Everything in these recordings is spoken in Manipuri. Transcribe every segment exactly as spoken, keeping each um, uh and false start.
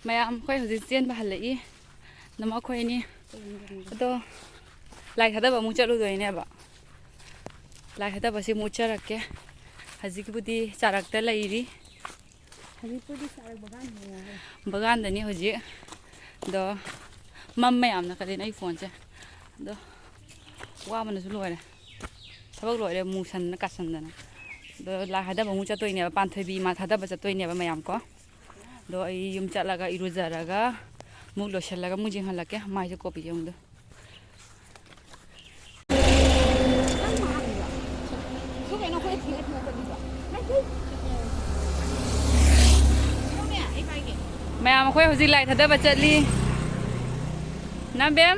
ꯃꯌꯥꯝ, ꯑꯩꯈꯣꯏ ꯍꯧꯖꯤꯛ ꯆꯦꯟꯕ ꯍꯜꯂꯛꯏ꯫ ꯅꯃ ꯑꯩꯈꯣꯏ ꯑꯅꯤ꯫ ꯑꯗꯣ ꯂꯥꯏ ꯊꯥꯗꯕ ꯑꯃꯨꯛ ꯆꯠꯂꯨꯗꯣꯏꯅꯦꯕ꯫ ꯂꯥꯏ ꯊꯥꯗꯕꯁꯤ ꯑꯃꯨꯛ ꯎꯠꯆꯔꯛꯀꯦ꯫ ꯍꯧꯖꯤꯛꯀꯤꯕꯨꯗꯤ ꯆꯥꯔꯛꯇ ꯂꯩꯔꯤ꯫ ꯍꯧꯖꯤꯛꯄꯨꯗꯤ ꯆꯥꯔꯛ ꯕꯒꯥꯟꯗꯅꯦ꯫ ꯕꯒꯥꯟꯗꯅꯤ ꯍꯧꯖꯤꯛ꯫ ꯑꯗꯣ ꯃꯝꯃꯦ ꯌꯥꯝꯅ꯫ ꯀꯔꯤꯅꯣ ꯑꯩ ꯐꯣꯟꯁꯦ? ꯑꯗꯣ ꯋꯥꯕꯅꯁꯨ ꯂꯣꯏꯔꯦ꯫ ꯊꯕꯛ ꯂꯣꯏꯔꯦ, ꯃꯨꯁꯟꯗꯅ ꯀꯥꯁꯟꯗꯅ꯫ ꯑꯗꯣ ꯂꯥꯏ ꯊꯥꯗꯕ ꯑꯃꯨꯛ ꯆꯠꯇꯣꯏꯅꯦꯕ, ꯄꯥꯟꯊꯣꯏꯕꯤ ꯏꯃꯥ ꯊꯥꯗꯕ ꯆꯠꯇꯣꯏꯅꯦꯕ ꯃꯌꯥꯝ ꯀꯣ꯫ ꯑꯗꯣ ꯑꯩ ꯌꯨꯝ ꯆꯠꯂꯒ ꯏꯔꯨꯖꯔꯒ ꯑꯃꯨꯛ ꯂꯣꯏꯁꯤꯜꯂꯒ ꯑꯃꯨꯛ ꯌꯦꯡꯍꯜꯂꯛꯀꯦ꯫ ꯃꯥꯏꯁꯦ ꯀꯣꯞꯄꯤ ꯌꯦꯡꯉꯨꯗ꯫ ꯃꯌꯥꯝ, ꯑꯩꯈꯣꯏ ꯍꯧꯖꯤꯛ ꯂꯥꯏ ꯊꯥꯗꯕ ꯆꯠꯂꯤ꯫ ꯅꯝꯕꯦꯝ꯫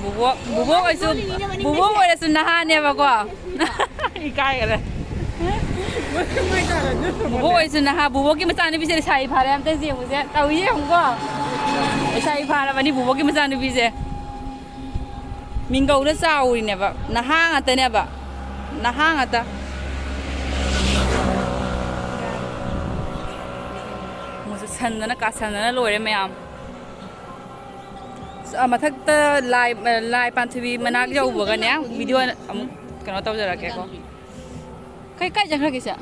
ꯕꯨꯕꯣꯛ, ꯕꯨꯕꯣꯛ ꯑꯣꯏꯁꯨ, ꯕꯨꯕꯣꯛ ꯑꯣꯏꯔꯁꯨ ꯅꯍꯥꯅꯦꯕꯀꯣ꯫ ꯏꯀꯥꯏꯈꯔꯦ꯫ ꯕꯨꯕꯣꯛ ꯑꯣꯏꯁꯨ ꯅꯍꯥ, ꯕꯨꯕꯣꯛꯀꯤ ꯃꯆꯥꯅꯨꯄꯤꯁꯦ ꯂꯩꯁꯥꯕꯤ ꯐꯥꯔꯦ꯫ ꯑꯝꯇ ꯌꯦꯡꯉꯨꯁꯦ, ꯇꯧꯏ ꯌꯦꯡꯉꯨꯀꯣ꯫ ꯂꯩꯁꯥꯕꯤ ꯐꯥꯔꯕꯅꯤ ꯕꯨꯕꯣꯛꯀꯤ ꯃꯆꯥꯅꯨꯄꯤꯁꯦ꯫ ꯃꯤꯡꯒꯧꯗ ꯆꯥꯎꯔꯤꯅꯦꯕ, ꯅꯍꯥ ꯉꯥꯛꯇꯅꯦꯕ, ꯅꯍꯥ ꯉꯥꯛꯇ꯫ ꯃꯨꯁꯟꯗꯅ ꯀꯥꯁꯟꯗꯅ ꯂꯣꯏꯔꯦ ꯃꯌꯥꯝ꯫ ꯑ, ꯃꯊꯛꯇ ꯂꯥꯏ, ꯂꯥꯏ ꯄꯥꯟꯊꯣꯏꯕꯤ ꯃꯅꯥꯛ ꯌꯧꯕꯒꯅꯦ, ꯚꯤꯗꯤꯑꯣ ꯑꯃꯨꯛ ꯀꯩꯅꯣ ꯇꯧꯖꯔꯛꯀꯦꯀꯣ꯫ ꯀꯩ, ꯀꯥꯏ ꯆꯠꯈ꯭ꯔꯒꯦ ꯁꯦ?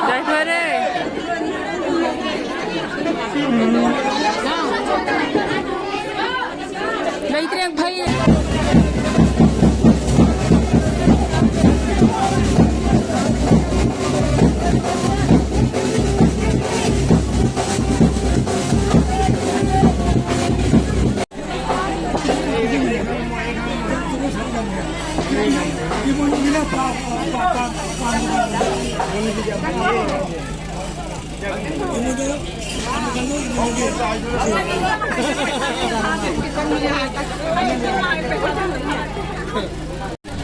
ꯌꯥꯏꯐꯔꯦ꯫ ꯂꯩꯇ꯭ꯔꯦ, ꯐꯩ꯫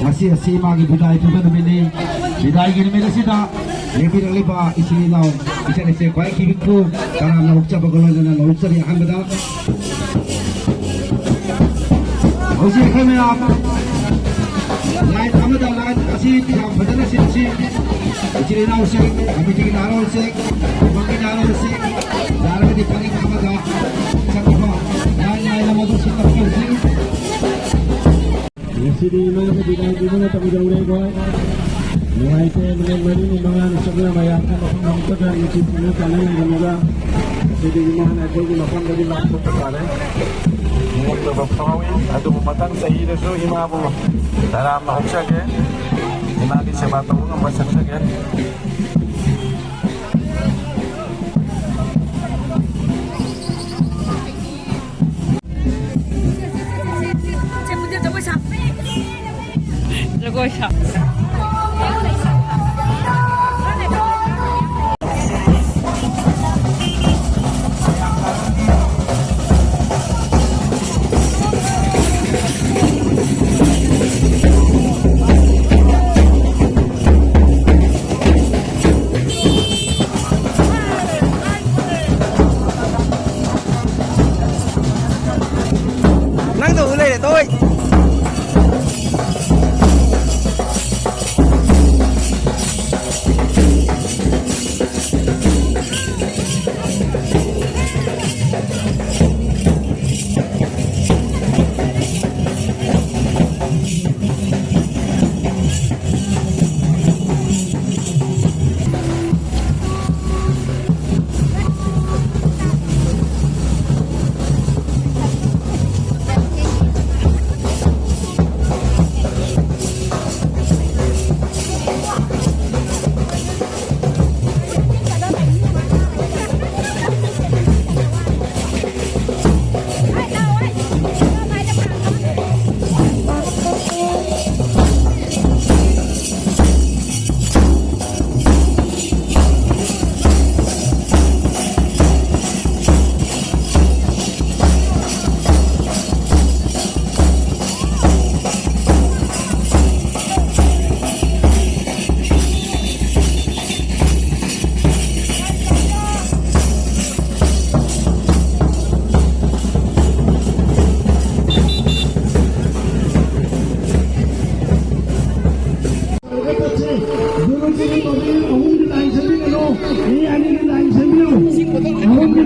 ꯉꯁꯤ ꯑꯁꯤ ꯃꯥꯒꯤ ꯕꯤꯗꯥꯏ ꯄꯤꯕ ꯅꯨꯃꯤꯠꯅꯤ꯫ ꯕꯤꯗꯥꯏꯒꯤ ꯅꯨꯃꯤꯠ ꯑꯁꯤꯗ ꯂꯦꯡꯕꯤꯔꯛꯂꯤꯕ ꯏꯆꯤꯜ ꯏꯅꯥꯎ, ꯏꯆꯟ ꯏꯆꯦ ꯈ꯭ꯋꯥꯏ ꯀꯤꯕꯤꯛꯄꯨ ꯇꯔꯥꯝꯅ ꯑꯣꯛꯆꯕꯒ ꯂꯣꯏꯅꯅ ꯂꯧꯖꯔꯤ꯫ ꯑꯍꯥꯟꯕꯗ ꯍꯧꯖꯤꯛ ꯑꯩꯈꯣꯏ ꯃꯌꯥꯝ ꯂꯥꯏꯟ ꯑꯃꯗ ꯂꯥꯏꯟ ꯑꯁꯤ ꯌꯥꯝ ꯐꯖꯅ ꯁꯤꯟꯁꯤ꯫ ꯏꯆꯤꯜ ꯏꯅꯥꯎꯁꯤꯡ, ꯀꯃꯤꯇꯤꯒꯤ ꯅꯍꯥꯔꯣꯜꯁꯤꯡ, ꯈꯨꯡꯒꯪꯒꯤ ꯅꯍꯥꯔꯣꯜꯁꯤꯡ, ꯌꯥꯔꯒꯗꯤ ꯄꯔꯤꯡ ꯑꯃꯗ ꯆꯠꯅꯕ ꯂꯥꯏꯟ ꯂꯥꯏꯟ ꯑꯃꯗ ꯁꯤꯟꯅꯕ ꯇꯧꯁꯤ꯫ ꯉꯁꯤꯗꯤ ꯏꯃꯥꯒꯤ ꯕꯤꯗꯥꯏ ꯄꯤꯕ ꯃꯇꯝ ꯌꯧꯔꯦ ꯑꯩꯈꯣꯏ꯫ ꯅꯨꯡꯉꯥꯏꯇꯦ, ꯅꯨꯃꯤꯠ ꯃꯔꯤꯅꯤ ꯃꯉꯥꯅꯤ ꯆꯠꯂꯒ ꯃꯌꯥꯝꯁꯦ ꯃꯐꯝ ꯑꯃꯠꯇꯗ ꯅꯨꯡꯁꯤ ꯄꯨꯟꯅ ꯆꯥꯟꯅ ꯂꯩꯔꯝꯃꯒ ꯉꯁꯤꯗꯤ ꯏꯃꯥꯅ ꯑꯩꯈꯣꯏꯒꯤ ꯃꯐꯝꯗꯒꯤ ꯂꯥꯞꯊꯣꯛꯄ ꯇꯥꯔꯦ꯫ ꯅꯨꯡꯉꯥꯏꯇꯕ ꯐꯥꯎꯏ, ꯑꯗꯨꯕꯨ ꯃꯊꯪ ꯆꯍꯤꯗꯁꯨ ꯏꯃꯥꯕꯨ ꯇꯔꯥꯝꯅ ꯑꯣꯛꯆꯒꯦ, ꯏꯃꯥꯒꯤ ꯁꯦꯕꯥ ꯇꯧꯕ ꯉꯝꯕ ꯁꯛꯆꯒꯦ꯫ ꯖꯒꯣꯏ ꯁꯥ꯫ ꯅꯪꯗꯧ ꯂꯩꯔꯦ ꯇꯣꯏ꯫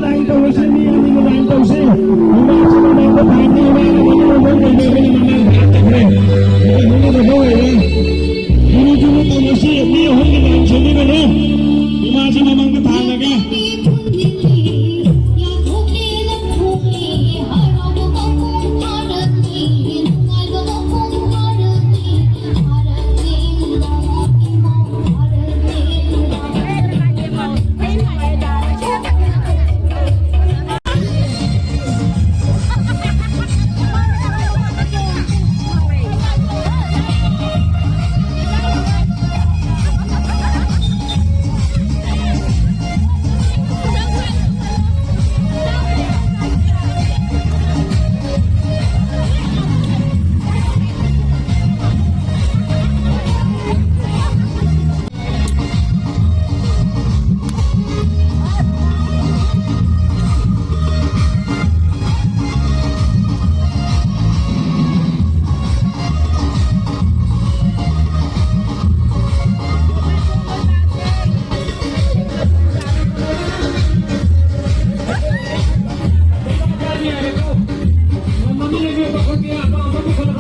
ꯂꯥꯏꯟ ꯇꯧꯔꯁꯤ, ꯃꯤ ꯑꯅꯤꯒꯤ ꯂꯥꯏꯟ ꯇꯧꯁꯤ꯫ ꯏꯃꯥꯁꯤ ꯃꯃꯥꯡꯗ ꯊꯥꯡꯅꯤ, ꯏꯃꯥꯅ ꯃꯃꯥꯡꯗ ꯊꯥꯡꯅꯤ, ꯏꯃꯥꯅ ꯃꯃꯥꯡꯗ ꯊꯥꯡꯅꯤ꯫ ꯏꯃꯥ ꯍꯣꯡꯒꯗꯕ ꯑꯣꯏꯔꯦ꯫ ꯏꯔꯨ ꯊꯨꯝꯕ ꯇꯧꯔꯁꯤ, ꯃꯤ ꯑꯍꯨꯝꯒꯤ ꯂꯥꯏꯟ ꯁꯦꯝꯕꯤꯒꯅꯨ꯫ ꯏꯃꯥꯁꯤ ꯃꯃꯥꯡꯗ ꯊꯥꯡꯉꯒꯦ꯫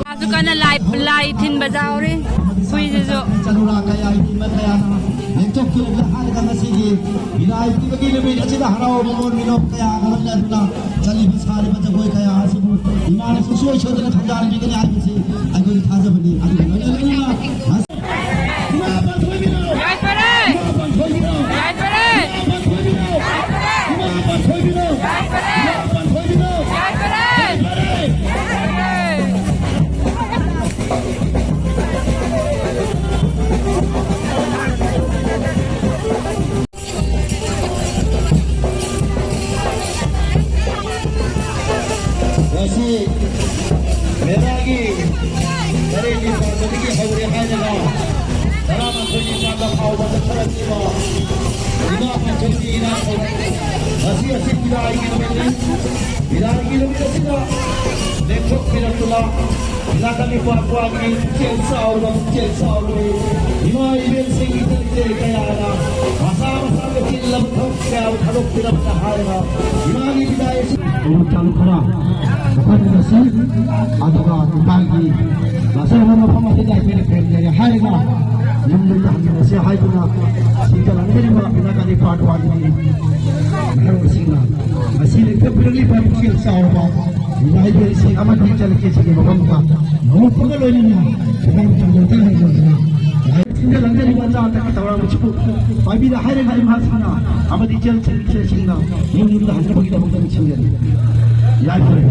ꯃꯥꯁꯨ ꯀꯟꯅ ꯂꯥꯏ, ꯂꯥꯏ ꯊꯤꯟꯕ ꯌꯥꯎꯔꯤ꯫ ꯍꯨꯏꯁꯤꯁꯨ꯫ ꯆꯔꯨꯔꯥ ꯀꯌꯥ ꯏꯃꯥ ꯀꯌꯥꯅ ꯂꯦꯡꯊꯣꯛꯇꯨꯅ ꯍꯥꯏꯔꯒ ꯉꯁꯤꯒꯤ ꯏꯔꯥꯏ ꯄꯤꯕꯒꯤ ꯅꯨꯃꯤꯠ ꯑꯁꯤꯗ ꯍꯔꯥꯎꯕ ꯃꯃꯣꯟ ꯃꯤꯅꯣꯛ ꯀꯌꯥꯒ ꯂꯣꯏꯅꯗꯨꯅ ꯆꯠꯂꯤꯕ ꯁꯥꯔꯤꯕ ꯖꯒꯣꯏ ꯀꯌꯥ ꯑꯁꯤꯕꯨ ꯏꯃꯥꯅ ꯁꯨꯡꯁꯣꯏ ꯁꯣꯏꯗꯅ ꯊꯧꯖꯥꯟꯕꯤꯒꯅꯤ ꯍꯥꯏꯕꯁꯤ ꯑꯩꯈꯣꯏꯒꯤ ꯊꯥꯖꯕꯅꯤ꯫ ꯑꯗꯨꯒ ꯂꯣꯏꯅ ꯂꯣꯏꯅꯅ ꯏꯃꯥ ꯄꯥꯟꯊꯣꯏꯕꯤꯅ! ꯌꯥꯏꯐꯔꯦ! ꯏꯃꯥ ꯄꯥꯟꯊꯣꯏꯕꯤꯅ! ꯌꯥꯏꯐꯔꯦ! ꯏꯃꯥ ꯄꯥꯟꯊꯣꯏꯕꯤꯅ! ꯌꯥꯏꯐꯔꯦ! ꯏꯃꯥ ꯄꯥꯟꯊꯣꯏꯕꯤꯅ! ꯌꯥꯏꯐꯔꯦ! ꯌꯥꯏꯐꯔꯦ! ꯉꯁꯤ ꯃꯦꯂꯥꯒꯤ ꯇꯔꯦꯠꯅꯤ ꯄꯥꯟꯕꯗꯒꯤ ꯍꯧꯔꯦ ꯍꯥꯏꯗꯅ ꯇꯔꯥꯃꯥꯊꯣꯏꯅꯤ ꯄꯥꯟꯕ ꯐꯥꯎꯕ ꯆꯠꯊꯔꯛꯂꯤꯕ ꯏꯃꯥ ꯄꯥꯟꯊꯣꯏꯕꯤ ꯏꯅꯥ ꯈꯨꯜꯂꯕ ꯉꯁꯤ ꯑꯁꯤ ꯄꯤꯔꯥꯏꯒꯤ ꯅꯨꯃꯤꯠꯅꯤ꯫ ꯄꯤꯔꯥꯏꯒꯤ ꯅꯨꯃꯤꯠ ꯑꯁꯤꯗ ꯂꯦꯞꯊꯣꯛꯄꯤꯔꯛꯇꯨꯅ ꯅꯥꯀꯟ ꯅꯤꯄꯥ ꯅꯤꯄꯥꯒꯤ ꯄꯨꯛꯆꯦꯜ ꯆꯥꯎꯔꯕ, ꯄꯨꯛꯆꯦꯜ ꯆꯥꯎꯔꯕ ꯏꯃꯥ ꯏꯕꯦꯟꯁꯤꯡ, ꯏꯆꯜ ꯏꯆꯦ ꯀꯌꯥꯅ ꯃꯁꯥ ꯃꯁꯥꯒ ꯆꯤꯜꯂꯕ ꯊꯕꯛ ꯊꯥꯗꯣꯛꯄꯤꯔꯝꯕ ꯍꯥꯏꯔꯒ ꯏꯃꯥꯒꯤ ꯐꯤꯗꯥ ꯑꯁꯤ ꯇꯥꯡ ꯈꯔ ꯃꯐꯝ ꯑꯁꯤ ꯑꯗꯨꯒ ꯏꯝꯐꯥꯜꯒꯤ ꯂꯥꯛꯆꯔꯕ ꯃꯐꯝ ꯑꯁꯤꯗ ꯑꯩꯈꯣꯏꯅ ꯈꯨꯔꯨꯝꯖꯔꯦ ꯍꯥꯏꯔꯒ ꯌꯨꯝꯗ ꯍꯟꯃꯤꯟꯅꯁꯤ ꯍꯥꯏꯗꯨꯅ ꯁꯤꯡꯖ ꯂꯥꯡꯖꯔꯤꯕ ꯏꯅꯥ ꯀꯥꯂꯤ ꯄꯥꯔꯠ ꯋꯥꯟꯒꯤ ꯃꯤꯍꯨꯠꯁꯤꯡꯅ ꯉꯁꯤ ꯂꯦꯡꯊꯣꯛꯄꯤꯔꯛꯂꯤꯕ ꯄꯨꯛꯆꯦꯜ ꯆꯥꯎꯔꯕ ꯂꯥꯏꯕꯦꯔꯤꯁꯤꯡ ꯑꯃꯗꯤ ꯆꯂꯛꯀꯦꯁꯤꯡꯒꯤ ꯃꯐꯝꯗ ꯅꯣꯛꯄꯒ ꯂꯣꯏꯅꯅ ꯈꯨꯗꯝ ꯊꯝꯖꯔꯛꯇꯅ ꯍꯥꯏꯖꯕꯅ ꯁꯤꯡꯖ ꯂꯥꯡꯖꯔꯤꯕ ꯑꯆꯥ ꯑꯊꯛꯀꯤ ꯊꯧꯔꯥꯡ ꯑꯁꯤꯕꯨ ꯄꯥꯏꯕꯤꯔ ꯍꯥꯏꯔꯒ ꯏꯃꯥꯁꯤꯡꯅ ꯑꯃꯗꯤ ꯏꯆꯦꯜꯁꯤꯡ ꯏꯆꯦꯁꯤꯡꯅ ꯌꯨꯝ ꯌꯨꯝꯗ ꯍꯟꯅꯕꯒꯤꯗꯃꯛꯇ ꯅꯤꯡꯁꯤꯡꯖꯔꯤ꯫ ꯌꯥꯏꯐꯔꯦ꯫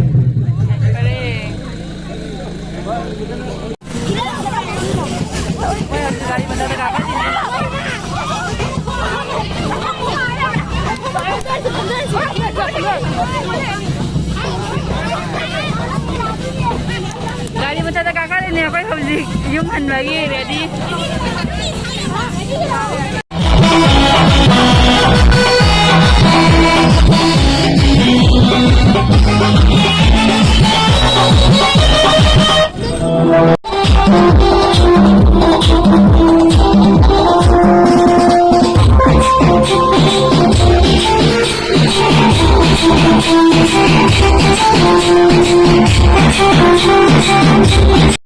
ꯒꯥꯔꯤ ꯃꯊꯛꯇ ꯀꯥꯈꯠꯂꯤꯅꯦ ꯑꯩꯈꯣꯏ ꯍꯧꯖꯤꯛ ꯌꯨꯝ ꯍꯟꯕꯒꯤ ꯔꯦꯗꯤ꯫